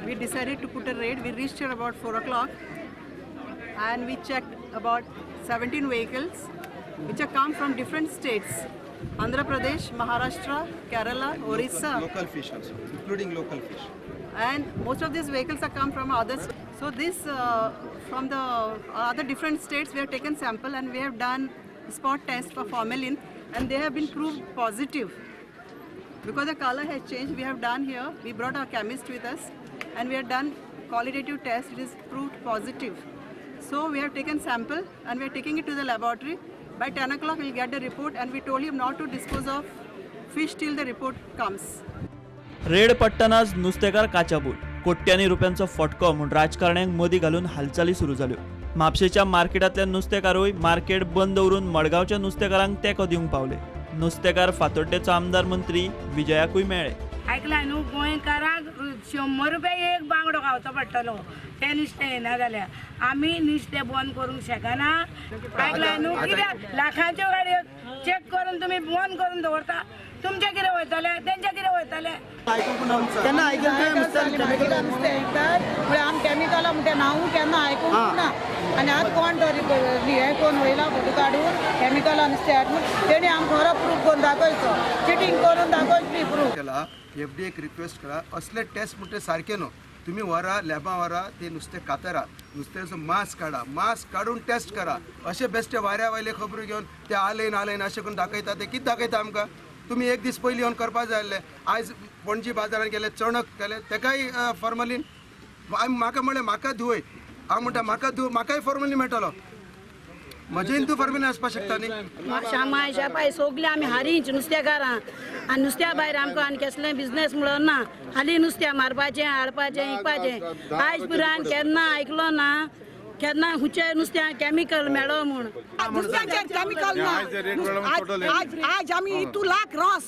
We decided to put a raid. We reached here about 4 o'clock and we checked about 17 vehicles which have come from different states: Andhra Pradesh, Maharashtra, Kerala, Orissa. Local fish also, including local fish. And most of these vehicles have come from others. So this, from the other different states, we have taken sample and we have done spot test for formalin, and they have been proved positive. Because the color has changed, we have done here, we brought our chemist with us and we have done qualitative test, it is proved positive. So we have taken sample and we are taking it to the laboratory. By 10 o'clock we will get the report, and we told him not to dispose of fish till the report comes. Raid पडटनाच नुस्तेकार काचाबूल. कोट्यांनी रुपयांचो फटको म्हूण राजकारण्यांक मदीं घालून हालचाली सुरू जाल्यो. म्हापशेच्या मार्केटांतल्या नुस्तेकारूय मार्केट बंद दवरून मडगांवच्या नुस्तेकारांक तेंको दिवंक पावले. नुस्तेकार फातोड्डेचो आमदार मंत्री विजयाकूय मेळ्ळे. आयकलां न्हू, गोंयकारांक 100 रुपया एक बांगडो खावचो पडटलो ते नुस्तें येना जाल्यार. आमी नुस्तें बंद करूंक शकना. आयकलां न्हू, कित्याक लाखांच्यो गाडयो चॅक करून तुमी बंद करून दवरता. तुमचें कितें वयतलें, तेंचें कितें वयतलें? केन्ना आयकलें नुस्तें विकतात म्हळ्यार आमी कॅमिकलां म्हणटा नांवूय केन्ना आयकूंक ना. आनी आतां कोण तो हें कोण वयला फोटो काडून कॅमिकलां नुस्तें हाड म्हूण तेणी आमकां खरो प्रूफ करून दाखयचो, चिटींग करून दाखयतली प्रूफ. केला एफ डी एक रिक्वेस्ट करा, असले टेस्ट म्हणटे सारके न्हू. तुमी व्हरा लॅबां व्हरा, ते नुस्तें कातरा, नुस्त्याचो मास काडा, मास काडून टेस्ट करा. अशें बेश्टे वाऱ्या वयले खबरो घेवन ते आलयन आलयन अशें करून दाखयता, ते कितें दाखयता आमकां? तुमी एक दीस पयलीं येवन करपा जाय आसलें. आयज पणजी बाजारान गेले, चणक केले, तेकाय फॉर्मलीन. म्हाका म्हणलें म्हाका धुवय, हांव म्हणटा म्हाका धुव, म्हाकाय फॉर्मलीन मेळटलो, म्हजेन तूं फॉर्मलीन आसपाक शकता न्ही. शामाय शापाय सगळे आमी हारींच नुस्तेकारां, आनी नुस्त्या भायर आमकां आनी कसलें बिजनेस म्हणून ना. हालीं नुस्त्या मारपाचें, हाडपाचें, विकपाचें. आयज पुरान केन्ना आयकलो ना, केन्ना खंयच्या नुस्त्या कॅमिकल मेळो म्हूण. नुस्त्याचेर कॅमिकल ना. आज आमी इतू लाख रस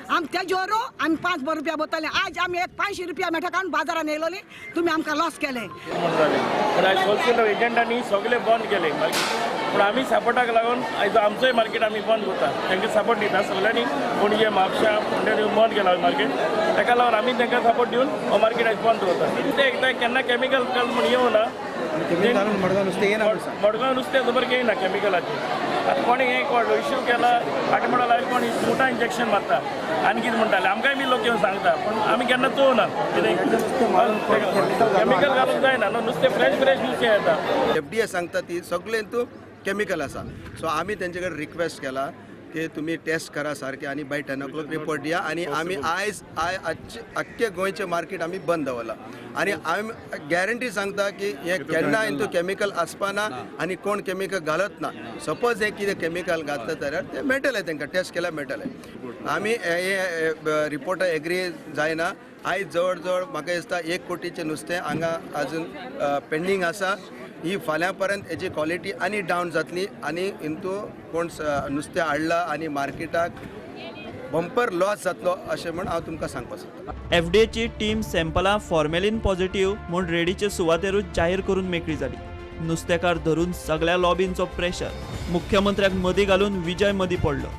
आम तेजोर आमी 5 रुपया बोतले. आज आमी एक 500 रुपया मेळटा काडून बाजारान येयलोली, तुमी आमकां लॉस केले. पूण आयज होलसेल एजंटांनी सगळे बंद केले मार्केट. पूण आमी सपोर्टाक लागून आयज आमचोय मार्केट आमी बंद करता, तांकां सपोर्ट दिता सगळ्यांनी. पणजे, म्हापशा, फोंड्या बंद केला मार्केट, ताका लागून आमी तांकां सपोर्ट दिवन हो मार्केट आयज बंद दवरता. ते एकदां केन्ना कॅमिकल म्हूण येवना, मडगांव नुस्तें खबर घेयना कॅमिकलाचें. आतां कोणें हें इश्यू केला फाटमोडा लायक कोण सुंगटां इंजेक्शन मारता आनी कितें म्हणटाले आमकांय बी लोक येवन सांगता, पूण आमी केन्ना चोवना कितें कॅमिकल घालूंक जायना न्हू. नुस्तें फ्रेश फ्रेश नुस्तें येता. एफ डी ए सांगता ती सगळें तूं कॅमिकल आसा. सो आमी तेंचे कडेन रिक्वेस्ट केला की तुमी टेस्ट करा सारकें आनी बाय 10 o'clock report दिया. आनी आमी आयज आख्खे गोंयचें मार्केट आमी बंद दवरलां आनी आमी गॅरंटी सांगता की हें केन्ना हितून कॅमिकल आसपा ना आनी कोण कॅमिकल घालत ना. सपोज हें कितें कॅमिकल घातलें जाल्यार तें मेळटलें, तांकां टेस्ट केल्यार मेळटलें. आमी हे रिपोर्टा एग्री जायना. आयज जवळ जवळ म्हाका दिसता 1 कोटीचें नुस्तें हांगा आजून पेंडींग आसा. ही फाल्यां पर्यंत हेची क्वॉलिटी आनी डावन जातली आनी हितू कोण नुस्तें हाडलां आनी मार्केटाक बंपर लॉस जातलो अशें म्हूण हांव तुमकां सांगपाक सोदतां. एफ डी एची टीम सॅम्पलां फॉर्मेलीन पॉझिटिव्ह म्हूण रेडीचे सुवातेरूच जाहीर करून मेकळी जाली. नुस्तेकार धरून सगळ्या लॉबींचो प्रेशर मुख्यमंत्र्याक मदीं घालून विजय मदीं पडलो.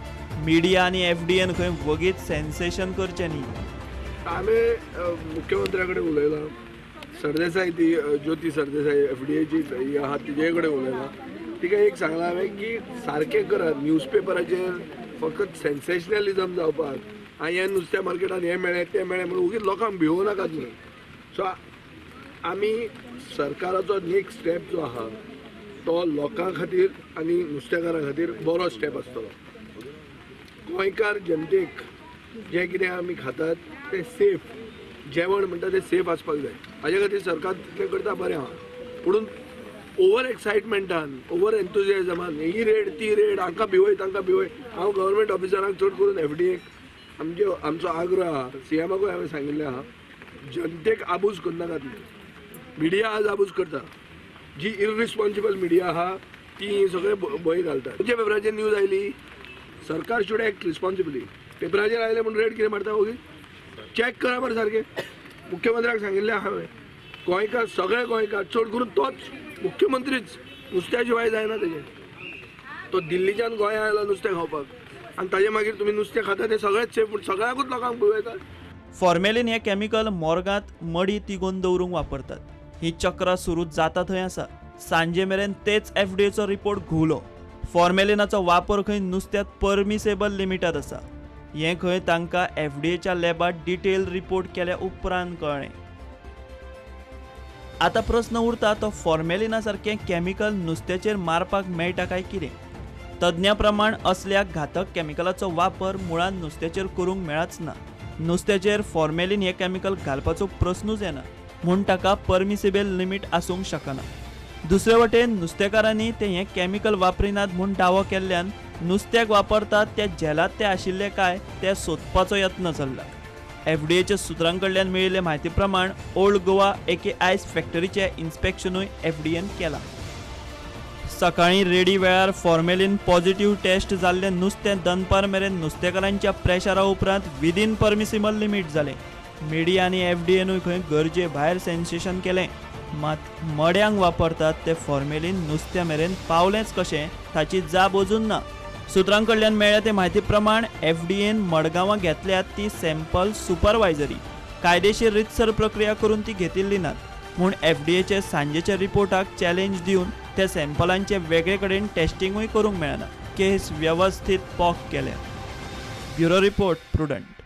मिडिया आनी एफ डी एन खंय वगीत सेन्सेशन करचें न्ही. हांवें मुख्यमंत्र्या कडेन उलयलां, सरदेसाय ती ज्योती सरदेसाय एफ डी एची ही आहा तिजे कडेन उलयलां. तिका एक सांगलां हांवें की सारकें करात, न्यूजपेपराचेर फकत सेन्सेशनलिजम जावपाक आनी हें नुस्त्या मार्केटान हें मेळ्ळें तें मेळ्ळें म्हणून ओगीच लोकांक भिवोवं नाकात म्हणून. सो आमी सरकाराचो नेक्स्ट स्टेप जो आहा तो लोकां खातीर आनी नुस्तेकारां खातीर बरो स्टेप आसतलो. गोंयकार जनतेक जें कितें आमी खातात तें सेफ जेवण म्हणटा तें सेफ आसपाक जाय. हाजे खातीर सरकार तितलें करता बरें आहा, पुणून ओवर एक्सायटमेंटान ओवर एन्थुजियाजमान ही रेड ती रेड हांकां भिवय तांकां भिवय. हांव गव्हर्मेंट ऑफिसरांक चड करून एफ डी एक आमचे आमचो आग्रह आहा, सी एमाकूय हांवें सांगिल्लें आहा, जनतेक आबूज करनाकात. मिडिया आज आबूज करता, जी इररिस्पॉन्सिबल मिडिया आहा ती सगळे भंय घालता. खंयच्या पेपराचेर न्यूज आयली सरकार should act रिस्पॉन्सिबली. पेपराचेर आयले म्हूण रेड कितें मारता ओगी चॅक करा बरें सारकें. मुख्यमंत्र्याक सांगिल्लें हांवें, गोंयकार सगळे गोंयकार चड करून तोच मुख्यमंत्रीच नुस्त्या शिवाय जायना तेजें. तो दिल्लीच्यान गोंया आयलो नुस्तें खावपाक आनी ताजे मागीर तुमी नुस्तें खाता तें सगळेंच सेफ, सगळ्याकूच लोकांक भिवयतात. फॉर्मेलीन हें केमिकल मोर्गांत मडी तिगोवन दवरूंक वापरतात. ही चक्रां सुरू जाता थंय आसा. सांजे मेरेन तेच एफडीएचो रिपोर्ट घुंवलो. फॉर्मेलिनाचो वापर खंय नुस्त्यांत परमिसेबल लिमिटांत आसा हें खंय तांकां एफडीएच्या लॅबांत डिटेल रिपोर्ट केल्या उपरांत कळ्ळें. आतां प्रस्न उरता तो फॉर्मेलिना सारकें केमिकल नुस्त्याचेर मारपाक मेळटा काय कितें? तज्ञा प्रमाण असल्या घातक केमिकलाचो वापर मुळांत नुस्त्याचेर करूंक मेळच ना. नुस्त्याचेर फॉर्मेलीन हें केमिकल घालपाचो प्रस्नूच येना म्हूण ताका परमिसेबल लिमीट आसूंक शकना. दुसरे वटेन नुस्तेकारांनी ते हें केमिकल वापरिनात म्हूण दावो केल्ल्यान नुस्त्याक वापरतात त्या झेलांत ते आशिल्ले काय ते सोदपाचो यत्न चल्ला. एफडीएच्या सुत्रां कडल्यान मेळिल्ले म्हायती प्रमाण ओल्ड गोवा एके आयस फॅक्टरीचें इन्स्पेक्शनूय एफडीएन केलां. सकाळीं रेडी वेळार फॉर्मेलीन पॉझिटिव्ह टेस्ट जाल्लें नुस्तें दनपार मेरेन नुस्तेकारांच्या प्रेशरा उपरांत विदीन परमिसिबल लिमीट जालें. मिडिया आनी एफडीएनूय खंय गरजे भायर सेन्सेशन केलें. मात मड्यांक वापरतात ते फॉर्मेलीन नुस्त्या मेरेन पावलेंच कशें ताची जाप अजून ना. सुत्रां कडल्यान मेळ्ळ्या ते म्हायती प्रमाण एफडीएन मडगांवां घेतल्यात ती सॅम्पल सुपरवायजरी कायदेशीर रितसर प्रक्रिया करून ती घेतिल्ली नात म्हूण एफडीएचे सांजेच्या रिपोर्टाक चॅलेंज दिवन त्या सॅम्पलांचे वेगळे कडेन टेस्टिंगूय करूंक मेळना. केस वेवस्थीत पॉक केल्या. Bureau report, Prudent.